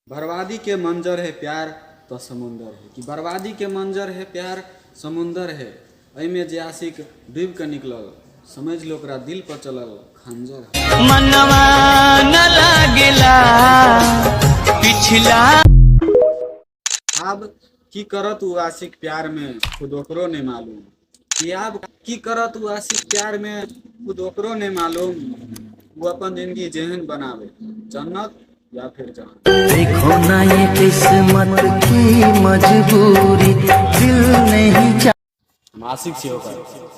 बर्बादी के मंजर है प्यार तो समुंदर है, कि बर्बादी के मंजर है प्यार समुंदर है, एहिमे जे आशिक डूबि कऽ निकलल समझि लो ओकरा दिल पर चलल खंजर है। मनवा न लागेला पिछला। आब की करत ओ आशिक प्यार में खुद ओकरो नहीं मालूम, कि आब की करत ओ आशिक प्यार में खुद ओकरो नहीं मालूम, वो अपन जिंदगी जेहन बनावे जन्नत या फिर जहां। देखो ना ये किस्मत की मजबूरी, दिल नहीं चा। हम आशिक छी ओकर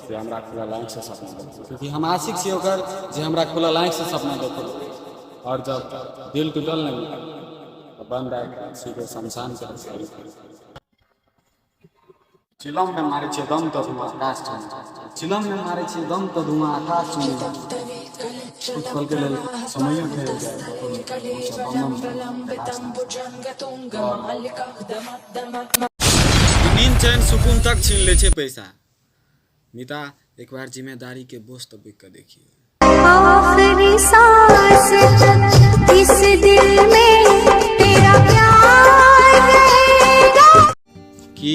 जे हमरा खुलल आँखिसँ सपना देखल, क्योंकि हम आशिक छी ओकर जे हमरा खुलल आँखिसँ सपना देखल, और जब दिल टूटल नहीं तो बंद आँखि सीधे शमशान के रस्ता। चिलम में मारै छियै दम तऽ धुआँ आकाश छूने, चिलम में मारै छियै दम तऽ धुआँ आकाश छूने, कुछ पल के लेल समयो ठहरि जाय हमसब बम बम। नींद चैन सुकून तक छीन ले छै पैसा। मिता एक बार जिम्मेदारी के बोझ तो बुझि कऽ देखियौ। आखिरी सांस तक इस दिल में तेरा प्यार रहेगा। कि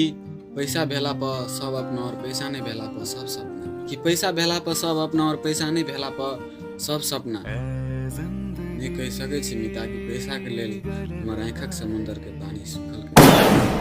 पैसा भेला पर सब अपना और पैसा नहीं भेला पर सब सपना, कि पैसा भेला पर सब अपना और पैसा नहीं भेला पर सब सपना। नहीं कहि सकै छी मिता कि पैसा के लेल हमर आँखिक समुन्दर के पानी सुखल के।